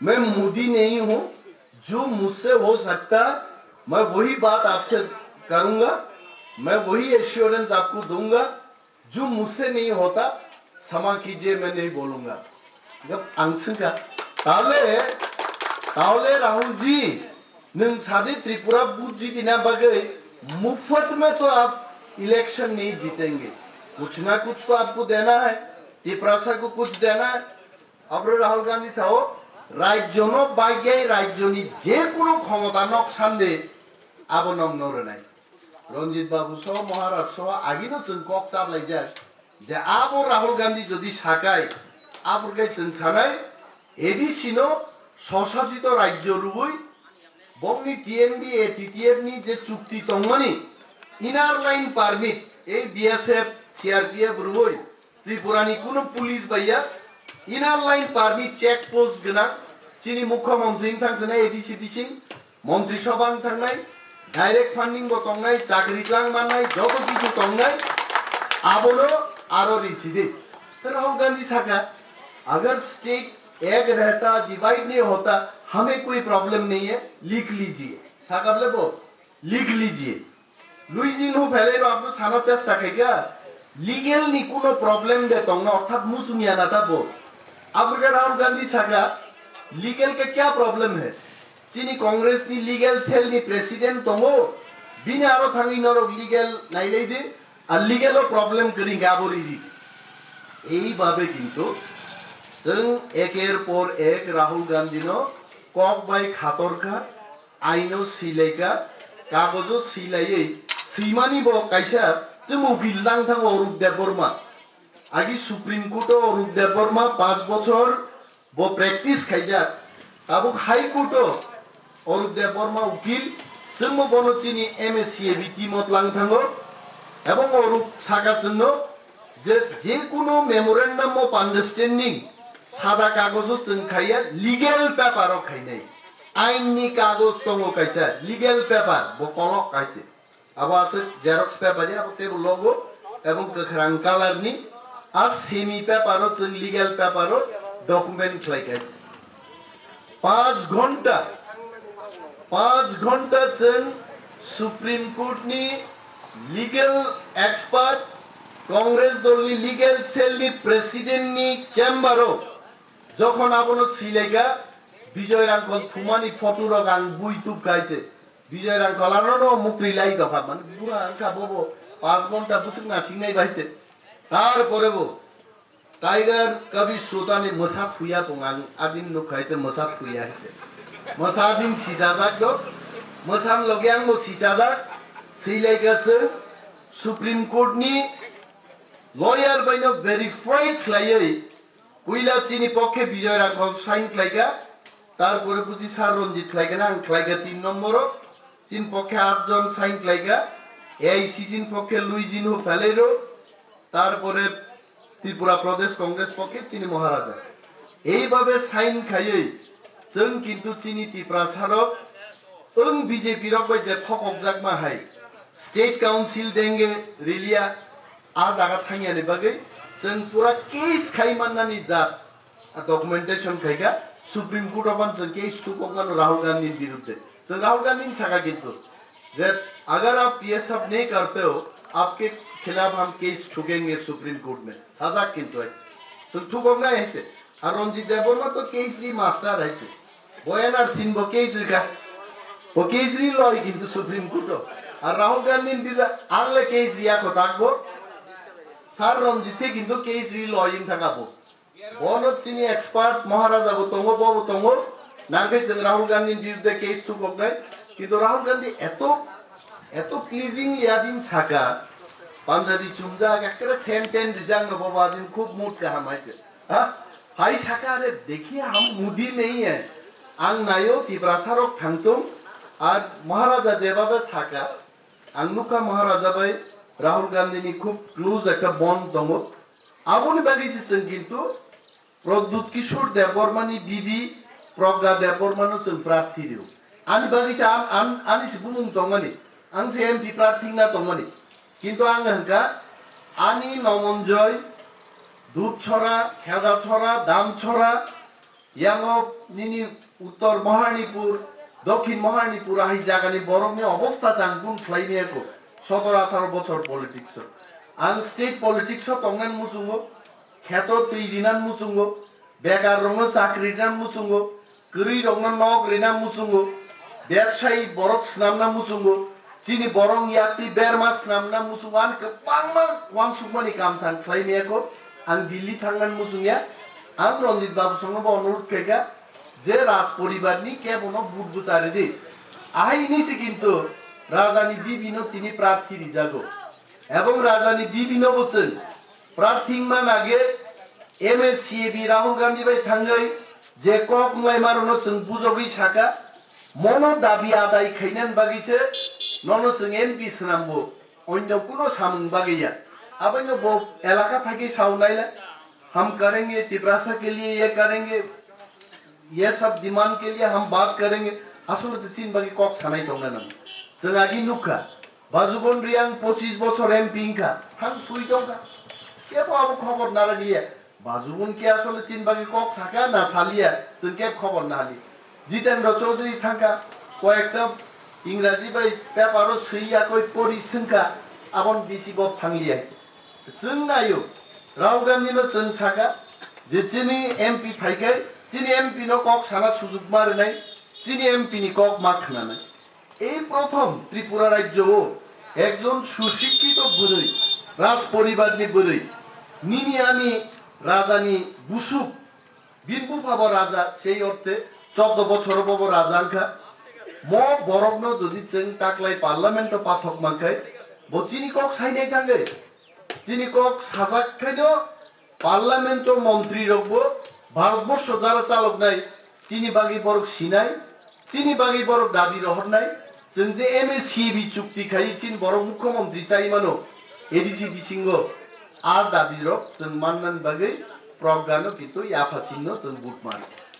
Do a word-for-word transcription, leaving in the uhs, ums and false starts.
मैं मोदी नहीं हूँ, जो मुझसे हो सकता, मैं वही बात आपसे करूँगा, मैं वही एश्योरेंस आपको दूंगा, जो मुझसे नहीं होता, क्षमा कीजिए, मैं नहीं बोलूँगा। Ang swngkha, tale, tale Rahul ji, nwng sadi Tripura bujji dina bagwi, mufat mein to aap election nahi jeetenge, kuch na kuch to aapko dena hai, Tiprasa ko kuch dena hai. Abro Rahul Gandhi sao, rajyo no bagyai rajyo ni je kono khomota nok sande abo nom no rwnai. Ranjit Babu so, Maharaj so, agino chwng kok chaplaijak je abo Rahul Gandhi jodi sakai, abor kai chwng sanai, A D C no swsasito rajyo rwui, bongni T N D A, T T F ni je chukti tongmani, inner line permit, ei B S F, C R P F rwui, Tripura ni kuno police baiya, inner line permit check post gwnang, chini mukhyamantri wng thang thanai A D C bising, Montri Sabha wng thangnai, direct funding bo tongnai, chakri tlang mannai, joto kichu tongnai, abono aro rinchidi. To Rahul Gandhi saka, agar state ek rehta, divide nahi hota, hame koi problem nahi hai, likh lijiye. Saka bole bo, likh lijiye. Luijin hu phelai no apno sana chesta khaikha, legal ni kuno problem de tongna, orthat muchungya na ta bo. Abro khe Rahul Gandhi saka, legal ka kya problem hai? Chini Congress ni legal cell ni president tongo, bini aro thangwi norok legal nailai di, ar legal o problem kwrwi hwnkhe abo riri. Ei babe kintu chwng eker por ek Rahul Gandhi no kok bai khator kha, aino swilaikha, kagojo swilaiwi swimani bo kaisa chwng ukil nang thango Arup Debbarma. Agi Supreme Court o Arup Debbarma panch bochor bo practice khaijak. Tabuk High Court o Arup Debbarma ukil, chwngbo bono chini M A C A B team o tlang thango. Ebong Arup saka chwngno je, je kunu memorandum of understanding sada kagojo chwng khaiya, legal paper o khainai. Ain ni kagoj tongo kaisa, legal paper, bo kolok kaisa. Abo aswk xerox paper ya, abo table logo, ebong kwkhwrang colour ni, a semi paper o chwng legal paper o document khlai kha. Panch ghonta, panch ghonta chwng Supreme Court ni legal expert, Congress dol ni legal cell ni president ni chamber o jokhon abono swilaikha, Bijoy Rangkhol thumani photo rok ang bui tubkha hai se. Bijoy Rangkhol ano no mukri lai tongkha, mane bura wngkha bobo panch ghonta bwswk nasingnai bai te. Tarpore bo Tiger Kabi Sotani mwsa thuya pung ang adin nukha hai te mwsa thuya hai te. Mwsa adin sijajak do, mwsa loge ang bo sijajak, swilaikha se Supreme Court ni lawyer bai no verify khlaiwi Puila chini pokhe Bijoy Rangkhol sign khlaikha, tarpore buji sir Ranjit khlaikha na, ang khlaikha tin nomboro, chini pokhe aat jon sign khlaikha, A I C chini pokhe Luijin Huk Phaleiro, tarpore Tripura Pradesh Congress pokhe chini Maharaja. Eibabe sign khaiwi chwng kintu chini Tiprasa rok wng B J P rok bai je thokokjakma hai State Council denge riliya, a jaga thangyani bagwi chwng pura case khai mannani jat a documentation khaikha, Supreme Court o phano chwng case thukokmano Rahul Gandhi ni birudde. Chwng Rahul Gandhi ni saka kintu je agar aap P S F nahi karte ho, aapke khilaf hum case thukenge Supreme Court mein. Sajak kintu hai. Chwng thukoknai hai se. Ar Ranjit Debbarma to case ri master hai se. Bo N R C ni bo case rikha. Bo case ri loi kintu Supreme Court o. Ar Rahul Gandhi ni dila ang le case riya ko tak bo. Sir Ranjit te kintu case ri loi wng thaka bo. Bono chini expert Maharaja bo tongo, bo bo tongo. Nangkhe chwng Rahul Gandhi ni birudde case thukoknai. Kintu Rahul Gandhi eto, eto pleasing ya din saka. Punjabi chumjak ekkere sentence rijak no bo ba din khub mood kaham hai se. Ha? Hai saka, "Are dekhi hum Modi nahi hai." Ang nayo Tiprasa rok thangtung, ar Maharaja Deba bai saka, ang nukha Maharaja bai Rahul Gandhi ni khub close ekta bond tongo. Aboni bagwi se chwng kintu Pradyut Kishore Debbarma ni bibi Pragya Debbarma no chwng prarthi rio. Ani bagwi se an, an, ani se bumung tongmani, ang se M P prarthi wngna tongmani. Kintu ang hwnkha ani Nomonjoy, Dudchora, Khedachora, Damchora, Yango nini Uttor Maharnipur, Dokhin Maharnipur ahai jagani borokni obostha chang kun khlai miyako. Sotoro atharo bochor politics o. Ang state politics o tongnan muchungo, kheto twi rinan muchungo, bekar rokno chakri rinan muchungo, kwrwi rokno nok rina muchungo, bebsai borok swnamna muchungo, chini borok yaktwi berma swnamna muchungo, ang kwbangma uansukmani kam sang khlai miyako, ang Delhi thangnan muchungya, ang Ranjit Babu songno bo onurodh khaikha, je Raj poribarni kebono vote bwcharidi. Ahai hinwi se kintu Rajani Bibi no tini prarthi rijago. Ebong Rajani Bibi no bo chwng prarthi wngma nage M A C A B Rahul Gandhi bai thangwi je kok wnglaima rokno chwng bujogwi saka, mono dabi adai khainani bagwi se nono chwng M P swnambo, onyo kuno samung bagwi ya. Aboino bo elaka phaikhe sao naila, "Hum karenge, Tiprasa ke liye ye karenge, ye sab demand ke liye hum baat karenge." Asole to chini bagwi kok sanai tongna nang. Chwng agi nukha, Bajubon Reang pochis bochor M P wngkha, thang thui tongkha. Kebo abo khobor narwkliya. Bajubon ke asole chini bagwi kok saka na saliya, chwng kebo khobor nahali. Jitendra Chaudhary thangkha, koyekta Ingraji bai paper o swi yakoi pori swngkha, abon bisi bo thangliya. Chwng naio, Rahul Gandhi no chwng saka je chini M P phaikai, chini M P no kok sana sujuk ma rwnai, chini M P ni kok ma khwnanai. Ei prothom Tripura rajyo o ekjon susikkito bwrwi, raj poribar ni bwrwi, nini ani raja ni busuk, bini bupha bo raja, sei orthe choddo bochor bo bo raja wngkha. Mo borok no jodi chwng taklai parliament o pathok mankhai, bo chini kok sainai thangwi. Chini kok sajak khaino parliament o montri rokbo Bharatborsho jara chaloknai chini bagwi borok sinai, chini bagwi borok dabi rohornai. Chwng je M A C B chukti khai chini borok mukhyamantri chai mano A D C bisingo, a dabi rok chwng mannani bagwi Pragya no kintu yapha singno chwng vote mano.